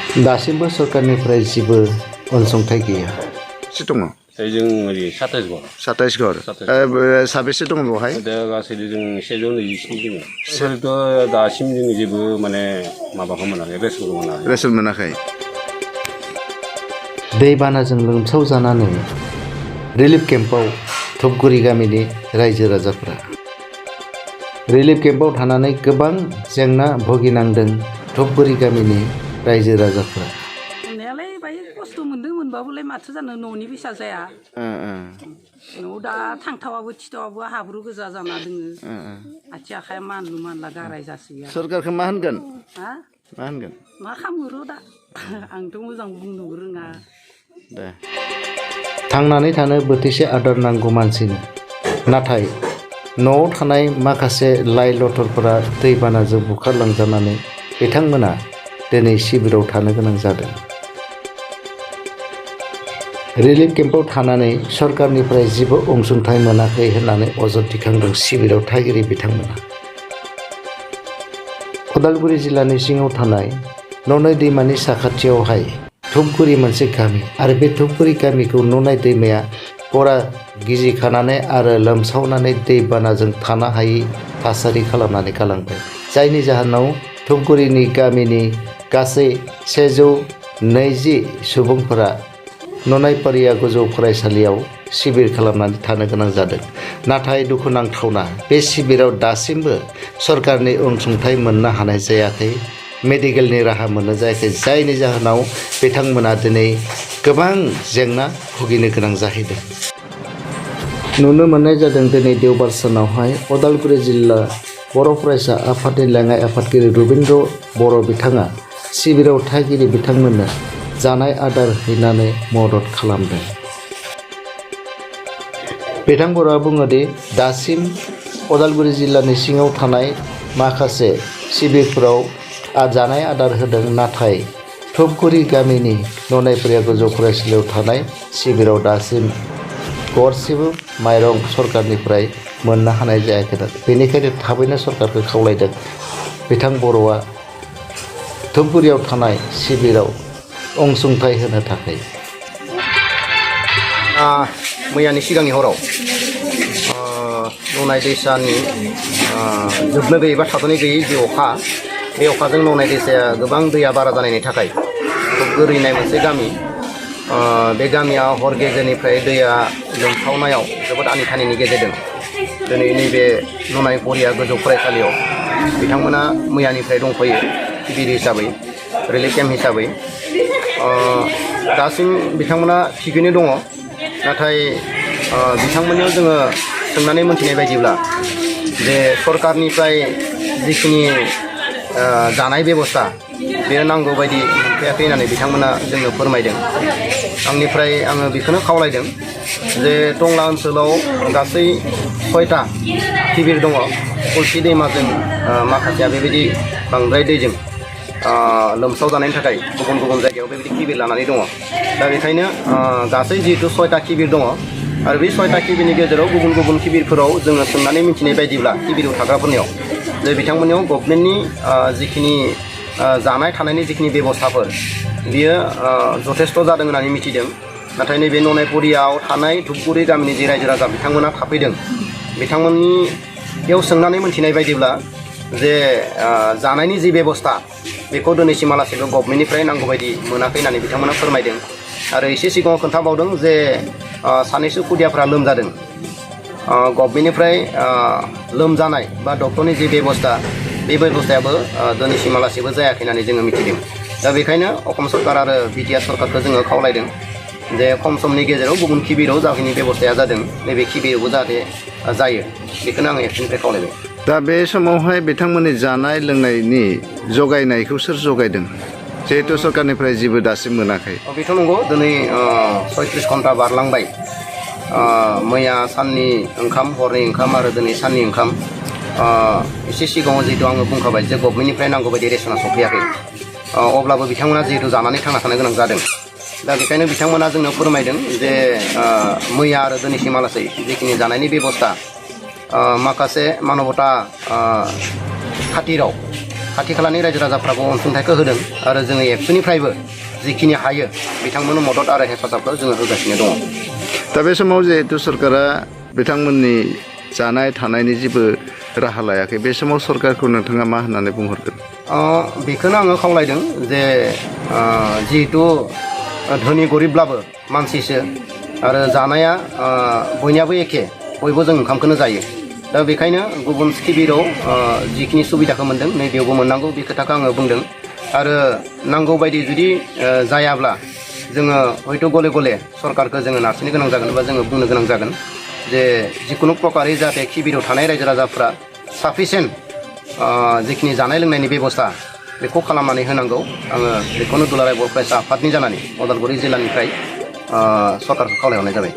दासिमबो सरकारनिफ्राय जेबो अनसुंथाइ गैया। एसे दङ। जों ओरै 27 घर साबेसे दङ बेवहाय? दा गासै जों 127 दङ। सोरथ' दासिम जों जेबो माने माबाखौ मोनाखै, रेसनखौ मोनाखै। रेसन मोनाखै। दैबानाजों लोमसाव जानानै रिलिफ केम्पआव धुपगुरि गामिनि रायजो राजाफ्रा रिलिफ केम्पआव थानानै गोबां जेंना भुगिनांदों धुपगुरि गामिनि रायजो राजाफ्रा। मोननायालाय बाय खस्थ' मोनदों, मोनबाबोलाय माथो जानो, न'नि फैसा जाया। न'आव दा थांथावाबो थिथावाबो हाब्रु गोजा जाना दोङो। आथिं आखाइ मानलु मानला गाराय जासोयो। सरकारखौ मा होनगोन? हा? मा होनगोन? मा खालामो दा? आंथ' मोजां बुंनोबो रोङा। दे। थांनानै थानो बोथिसे आदार नांगौ मानसिनो, नाथाय न'आव थानाय माखासे लाइ लथरफोरा दैबानाजों बुखारलांजानानै बिथांमोना दिनै शिबिराव थानो गोनां जादों। रिलिफ केम्पआव थानानै सरकारनिफ्राय जेबो अनसुंथाइ मोनाखै होननानै अजद दिखांदों शिबिराव थागिरि बिथांमोना। उदालगुरि जिल्लानि सिङाव थानाय ननै दैमानि साखाथियावहाय धुपगुरि मोनसे गामि, आरो बे धुपगुरि गामिखौ ननै दैमाया गरा गिजिखानानै आरो लोमसावनानै दैबानाजों थानो हायै थासारि खालामनानै गालांबाय, जायनि जाहोनाव धुपगुरिनि गामिनि गासै 120 सुबुंफोरा ननायपारिया गोजौ फरायसालियाव शिबिर खालामनानै थानो गोनां जादों। नाथाय दुखुनांथावना, बे शिबिराव दासिमबो सरकारनि अनसुंथाइ मोननो हानाय जायाखै, मेडिकेलनि राहा मोननो जायाखै, जायनि जाहोनाव बिथांमोना दिनै गोबां जेंना भुगिनो गोनां जाहैदों। नुनो मोननाय जादों दिनै देवबार सानावहाय उदालगुरि जिल्ला बर' फरायसा आफादनि लेङाइ आफादगिरि रुबिन्द्र बर' बिथाङा शिबिराव थागिरि बिथांमोननो जानाय आदार हैनानै मदद खालामदों। बिथां बर'आ बुङोदि दासिम उदालगुरि जिल्लानि सिङाव थानाय माखासे शिबिरफोराव जानाय आदार होदों, नाथाय धुपगुरि गामिनि ननायपारिया गोजौ फरायसालियाव थानाय शिबिराव दासिम गरसेबो माइरं सरकारनिफ्राय मोननो हानाय जायाखै। बेनिखायनो थाबैनो सरकारखौ खावलायदों बिथां बर'आ धुपगुरियाव थानाय शिबिराव अनसुंथाइ होनो थाखाय। मैयानि सिगांनि हराव ननाय दैसानि जोबनो गैयै बा थाद'नाय गैयै जि अखा, बे अखाजों ननाय दैसाया गोबां दैया बारा जानायनि थाखाय धुपगुरि होननाय मोनसे गामि, बे गामिया हर गेजेरनिफ्राय दैया लोमसावनायाव जोबोद आनिथानिनि गेजेरजों दिनै नैबे ननायपारिया गोजौ फरायसालियाव बिथांमोना मैयानिफ्राय दंफैयो शिबिर हिसाबै, रिलिफ केम्प हिसाबै। दासिम बिथांमोना थिगैनो दङ, नाथाय बिथांमोननियाव जोङो सोंनानै मोनथिनाय बायदिब्ला जे सरकारनिफ्राय जिखिनि जानाय बेबस्था बेयो नांगौ बायदि मोनफैयाखै होननानै बिथांमोना जोंनो फोरमायदों। आंनिफ्राय आङो बेखौनो खावलायदों जे टंला ओनसोलाव गासै 6टा शिबिर दङ। कलसि दैमाजों माखासेया बेबायदि बांद्राय दैजों लोमसाव जानायनि थाखाय गुबुन गुबुन जायगायाव बेबायदि शिबिर लानानै दङ। दा बेखायनो गासै जिहेतु 6टा शिबिर दङ, आरो बे 6टा शिबिरनि गेजेराव गुबुन गुबुन शिबिरफोराव जोङो सोंनानै मिथिनाय बायदिब्ला शिबिराव थाग्राफोरनियाव जे बिथांमोननियाव गभर्नमेन्टनि जिखिनि जानाय थानायनि जिखिनि बेबस्थाफोर बियो जथेस्थ' जादों होननानै मिथिदों। नाथाय नैबे ननायपारियाव थानाय धुपगुरि गामिनि जि रायजो राजा बिथांमोना थाफैदों, बिथांमोननियाव सोंनानै मिथिनाय बायदिब्ला जे जानायनि जि बेबस्था बेखौ दिनैसिमालासेबो गभर्नमेन्टनिफ्राय नांगौ बायदि मोनाखै होननानै बिथांमोना फोरमायदों। आरो एसे सिगाङाव खोन्थाबावदों जे सानैसो खुदियाफ्रा लोमजादों, गभर्नमेन्टनिफ्राय लोमजानाय बा डक्टरनि जि बेबस्था, बे बेबस्थायाबो दिनैसिमालासेबो जायाखै होननानै जोङो मिथिदों। दा बेखायनो असम सरकार आरो बिटिआर सरकारखौ जोङो खावलायदों जे खम समनि गेजेराव गुबुन शिबिराव जाखिनि बेबस्थाया जादों नैबे शिबिरावबो जाहाथे जायो, बेखौनो आङो एक्सनिफ्राय खावलायबाय। दा बे समावहाय बिथांमोननि जानाय लोंनायनि जगायनायखौ सोर जगायदों, जिहेतु सरकारनिफ्राय जेबो दासिम मोनाखै? बेथ' नंगौ, दिनै 36 घन्टा बारलांबाय। मैया साननि ओंखाम, हरनि ओंखाम आरो दिनै साननि ओंखाम। एसे सिगाङाव जिहेतु आङो बुंखाबाय जे गभर्नमेन्टनिफ्राय नांगौ बायदि रेसना सफैयाखै, अब्लाबो बिथांमोना जिहेतु जानानै थांना थानो गोनां जादों। दा बेखायनो बिथांमोना जोंनो फोरमायदों जे मैया आरो दिनैसिमालासै जिखिनि जानायनि बेबस्था माखासे मानबता खाथि खालानि रायजो राजाफ्राबो अनसुंथाइखौ होदों आरो जोङो एबसुनिफ्रायबो जिखिनि हायो बिथांमोननो मदद आरो हेफाजाबखौ जोङो होगासिनो दङ। दा बे समाव जिहेतु सरकारा बिथांमोननि जानाय थानायनि जेबो राहा लायाखै बे समाव सरकारखौ नोंथाङा मा होननानै बुंहरगोन? बेखौनो आङो खावलायदों जे जिहेतु धोनि गरिबब्लाबो मानसिसो आरो जानाया बयनियाबो एखे, बयबो जों ओंखामखौनो जायो। दा बेखायनो गुबुन स्किबिराव जिखिनि सुबिदाखौ मोन्दों नैबेयावबो मोननांगौ बे खोथाखौ आङो बुंदों। आरो नांगौ बायदि जुदि जायाब्ला जोङो हयथ' गले गले सरकारखौ जोङो नारसिनो गोनां जागोन बा जोङो बुंनो गोनां जागोन जे जिखुनु प्रकारै जाहाथे खिबिराव थानाय रायजो राजाफ्रा साफिसियेन्ट जिखिनि जानाय लोंनायनि बेबस्था बेखौ खालामनानै होनांगौ। आङो बेखौनो दुलाराय बर' फरायसा आफादनि जानानै उदालगुरि जिल्लानिफ्राय सरकारखौ खावलायहरनाय जाबाय।